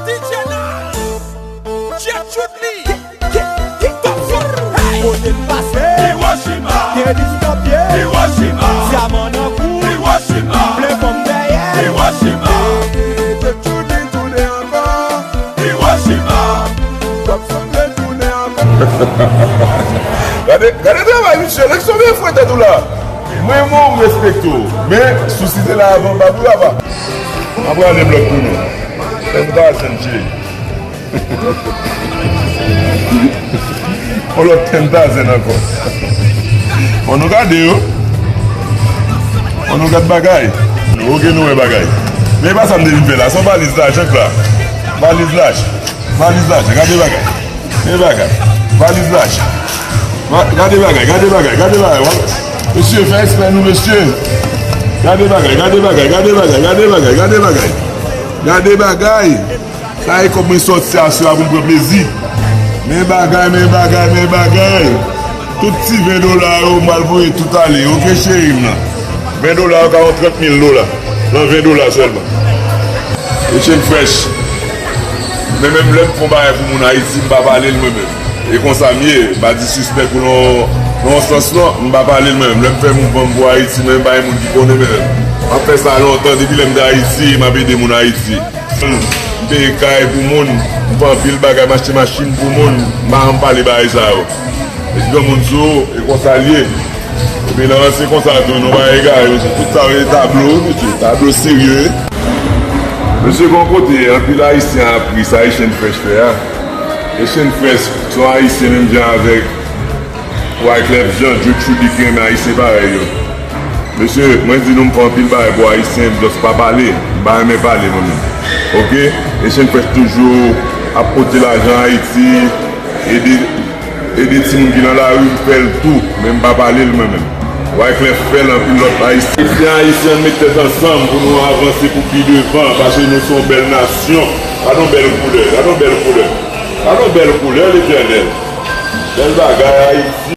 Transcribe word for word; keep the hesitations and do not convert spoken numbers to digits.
D J Nas, Jet Chudli, Top Son, hey! Kote m pase, Hiroshima. Gen dis nan pye, Hiroshima. Dyaman nan kou, Hiroshima. Plen fanm dèyè, Hiroshima. Jet Chudli tounen ankò, Hiroshima. Top Son vle tounen ankò. Gade, gade travay, mesye. Lèk konbyen fwete tou la? Mwen renmen w, m respekte w. Men, si w site la avan, m pa pou la pa. M ap rale blòk pou nou. Ten thousand, cheri. On lòt ten thousand ankò. Bon, nou gade yo. Bon, nou gade bagay. Ok, nou wè bagay. Men e pa sa m te vin fè la. Se yon valiz lajan k la. Valiz lajan. Valiz lajan. Gade bagay. Gade bagay. Valiz lajan. Va-, gade bagay, gade bagay, gade bagay. Mesye, fè respè nou, mesye. Gade bagay, gade bagay, gade bagay, gade bagay, gade bagay. Gade bagay. Sa e kòb mwen sòti aswè a pou m pran plezi. Men bagay, men bagay, men bagay. Tout ti ven dola yo, m pral voye tout ale. Ok, cheri m nan. Ven dola yo ka yon trant mil dola. Nan ven dola sèlman. Echange Fresh. Men menm lè m fè yon bagay pou moun Ayiti, m pa pale l mwen menm. E konsa m ye, m pa di sispèk ou nan, nan yon sans non, m pa pale l mwen menm. Lè m fè mouvman m pou Ayiti, men m pa gen moun ki konnen mwen menm. M ap fè sa lontan, depi lè m te Ayiti, m ap ede moun Ayiti. M peye kay pou moun, m fè anpil bagay, m achte machin pou moun, m pa janm pale bagay sa yo. E ti granmoun sou, e konsa l ye. Epi nan ranse konsa tou, nou pa egare, mesye. Tout sa yo se tablo, mesye. Tablo serye. Mesye, gon kote, anpil Ayisyen ap ri sa Echange Fresh fè a. Echange Fresh, se yon Ayisyen menm jan avèk Wyclef Jean, Jet Chudli ki renmen Ayisyen parèy yo. Mesye, mwen di nou m fè anpil bagay pou Ayisyen, m just pa pale. M pa renmen pale mwen menm. Ok? Echange Fresh toujou ap pote lajan Ayiti, ede Ede timoun ki nan lari, m fè l tou, men m pa pale l mwen menm. Wyclef fè l, anpil lòt Ayisyen. Ayisyen, Ayisyen, ann met tèt ansanm pou nou avanse pou pi devan, paske nou se yon bèl nasyon. Gade yon bèl koulè, gade yon bèl koulè. Gade yon bèl koulè, Letènèl. Bèl bagay, Ayiti.